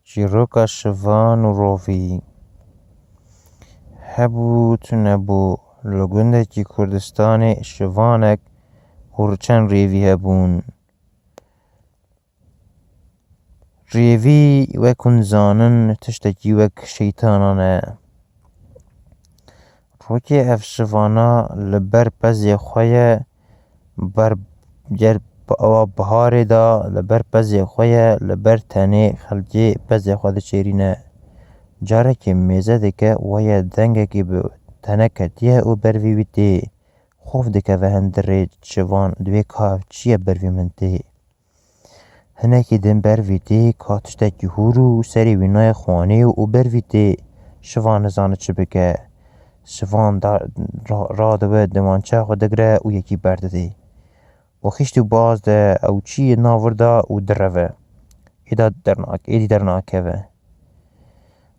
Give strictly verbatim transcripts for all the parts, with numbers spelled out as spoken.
Çîroka şivan û rovî. Hebû tu nebû, li gundekî Kurdistanê şivanek û çend rêvî hebûn. Rêvî, wek hûn dizanin, tiştekî wek şeytanan e. Rokê ev şivana li ber pezê xwe ye, ber ger bi awa biharê de li ber pezê xwe ye, li ber tenê xelkê pezê xwe diçêrîne. Carekê mêze dike, weye dengekî bi tene ketiye û ber vî wî tê. Xof dikeve hundirê şivan, dibê ka ev çi ye ber vî min tê. Hinekî din ber vî tê ka tiştekî hûr û serê wî nayê xwanê û ber vî tê. Şivan nizane çi bike. Şivan da-, ra-, radibe, dimançeya xwe digre û yekî berdidê. Û xişt û baz de ew çiyê navir da û direve. Êda dernak-, êdî dernakeve.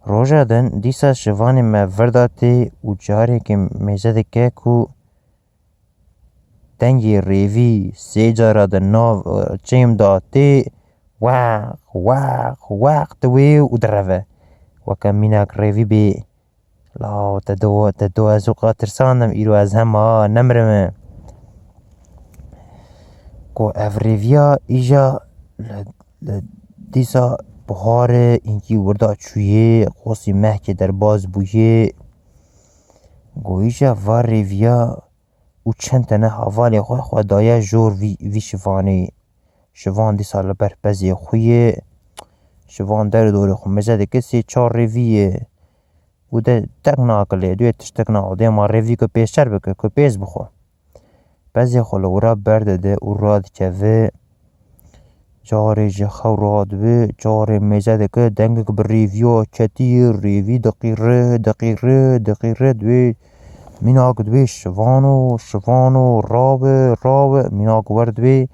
Roja din dîsa şivanê me vir da tê û carekê mêze dike ku dengê rêvî sê cara di nav, e, çêm de tê, weq, weq, weq diwê û direve. Weke mînak rêvî bê. Law, te do, te do, ez weka tirsandim, îro ez hema nemirime. Ku ev rêviya îja li, li dîsa buharê înkî wirda çûyê, qosî mehkê derbas bûyê. Ku îja va rêviya û çend tene hevalê xwe, xwe daye jor vî, vî şivanê. Şivan dîsa li ber pezê xwe ye. Şivan der û dorê xwe mêze dike, sê çar rêvî ye. Û de tek nakilê, duyê tiştek na, dê ma rêvî ku pêşer bike, ku pêz bixwe. Pezê xwe li wira berdide û radikeve. Carê ji xew radibe, carê mêze dike, dengek bi rêviya ketiye, rêvî diqîre, diqîre, diqîre, dibê mînak dibê şivano, şivano, rabe, rabe, mînak wer dibê,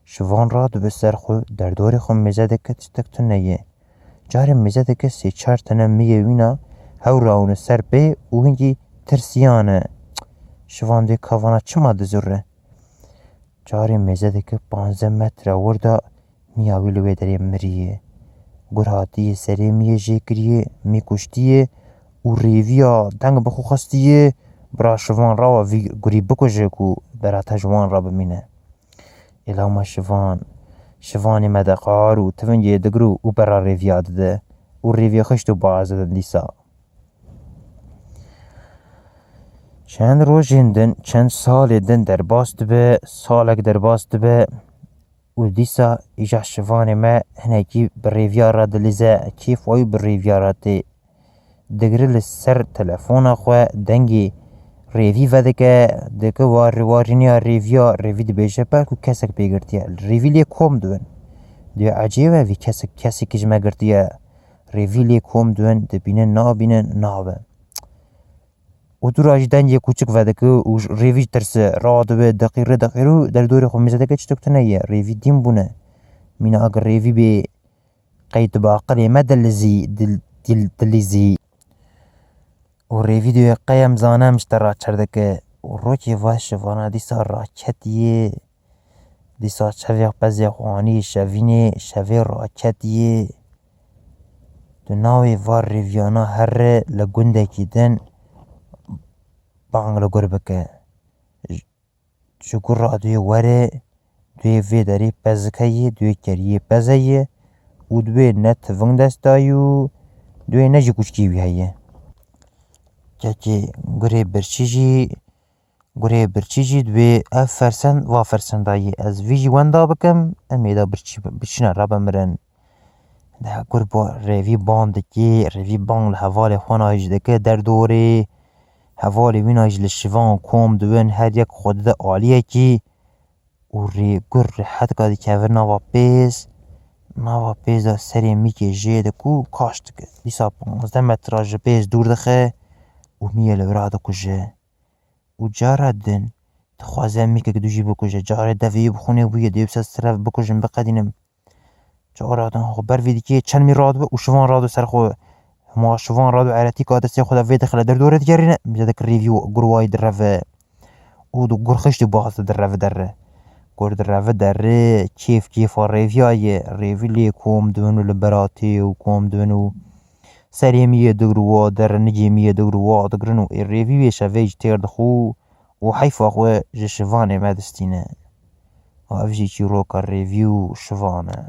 şivan radibe ser xwe, derdorê xwe mêze dike, tiştek tune ye. Carê mêze dike sê çar tene miyê wîna hew rawine ser pê û hingî tirsiyane. Şivan dê ka vana çima dizûre? Carê mêze dike panzdeh metre wir da miya wî li wê derê miriye. Gur hatiye serê miyê jê kiriye, mî kuştiye û rêviya deng bi xwe xistiye, bira şivan rawa vî gurî bikuje ku bera te ji wan re bimîne. Ê lama şivan, şivanê me deqar û tivingê digir û bera rêviya dide û rêviyê xişt û baz didin dîsa. Çend rojên din, çend salê din derbas dibe, salek derbas dibe û dîsa îja şivanê me hinekî bi rêviya re dilîze, kêf wayî bi rêviya re tê. Digire li ser telefona xwe dengê rêvî vedike, dike warî-, warîniya rêviya, rêvî dibêje belkû kesek pê girtiye. Rêvî lê kom dibin. Dê ecêb e vî kesek, kesekî ji me girtiye. Rêvî lê kom dibin, dibînin, nabînin, nabe. Û dûra jî dengê kûçik vedike û ji rêvî tirse, radibe, deqîre, deqîre û derdorê xwe mêze dike, çituk tune ye, rêvî dîn bûne. Mîna agir rêvî bê, qey tu bi aqilê me dilizî, dil-, dil-, dilîzî. Û rêvî dê qey em zane em ji te raçer dike. Û rokê va şivana dîsa raketiye. Dîsa çavê pezê xwe anî şevînê, şevê raketiye. Di navê va rêviyana here li gundekî din bang li gur bike. Ji gur re duyê were, duyê vê derê pezike ye, duyê keriyê peze ye û duyê ne tiving dest dayî û duyê ne jî kûçkî wî heye. Kekê gurê birçî jî, gurê birçî jî dibê ev fersend va fersenda ye. Ez vî jî wenda bikim, em ê da birçî, birçîna re bimirin. De gur bo rêvî bang dikê, rêvî bang li hevalê xwe nayê jî dike derdorê. Hevalê wîna jî li şivan kom dibin, her yek xwe dide aliyekî û rê gur rehetka dikeve nava pêz. Nava pêz de serê mîkê jê diku kaş dike. Dîsa panzdeh metra ji pêz dûr dixe û miyê li wira dikuje. Û cara din dixwaze mîkek dû jî bikuje. Carê devê wî bi xûnê bûye, dê wisa sirev bikujin, biqedînin. Cara din xwe ber vê dikê, çend mî radibe û şivan radibe ser xwe. Hema şivan radibe eretîka destê xwe de vê dixe li derdorê digerîne, mêze dike rêvî gur wayî direve. Û di gur xiştî baz direve derre. Ku Kur direve derê, kêf kêfa rêviya ye. Rêvî lê kom dibin û li beratê û kom dibin û serê min yê digir û wa derin, nicê min yê digir û wa digirin û ê rêvî wê şevê jî têr dixwe û heyfa xwe ji şivanê me distîne. Û ev jî çîroka rêvî û şivan e.